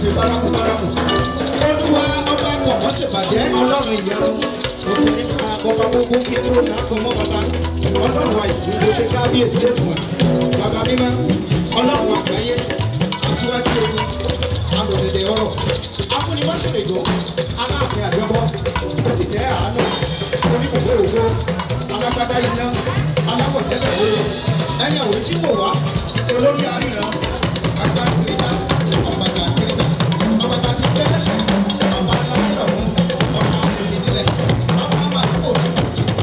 ṣe bárakú bárakú. Olúwa ọba kọ̀ọ̀kan ṣèbàjẹ́ ọlọ́run ìyanu. Obìnrin kan akọba gbogbo kí ó dà kọ mọ́ bàbá. Ọlọ́run àìsàn ló ṣe kábíyèsí ètùmọ̀. Bàbá mímọ́, ọlọ́run àgbáyé, aṣíwájú ogun, alòdèdè ọrọ̀, afúnimọ́sìnrìngò, aláàfin àjọbọ, òtítẹ́ àánú, oníbùkún ògo, alágbádá iná, aláwọ̀tẹ́lẹ̀ òru, ẹni àwòrán tí wò wá, olórí àríran, àgbà tìrìbà, ọ̀bàtà tìrìbà, ọ̀bàtà ti gbé lẹ́sẹ̀, ọba aláwọ̀ ọ̀hún, ọba àtòkè nílẹ̀, ọba àmàlùkò,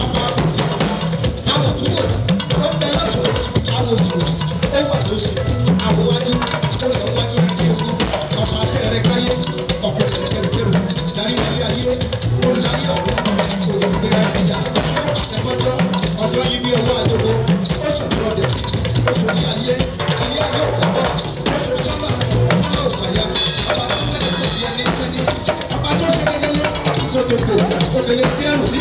ọba àbùkù, àwòtúwò, ó ń bẹ lọ́tún, àwòsù, ó wà lóṣù, àwòwájú, ó lọ wájú àti ogun, ọba tẹ̀rẹ̀ káyé, ọ̀kẹ́rẹ́ kẹrùkẹrù, darí ilé ayé, olùdarí ọ̀run, olùgbéra ìjà, ṣẹfọ́jọ́, ọjọ́ yìí bí owó àjogbo, ó sùn lọ́dẹ̀, ó sùn ní ayé, ilé ayé ò dábọ̀, ó sùn sọ́mà, sọ́mà ò fàyà, ọba tó tẹ̀lé tẹ̀lé ẹni tẹ́ni, ọba tó ṣe lélẹ́lẹ́, tó dògbò, òdèlé tí ẹrù ní.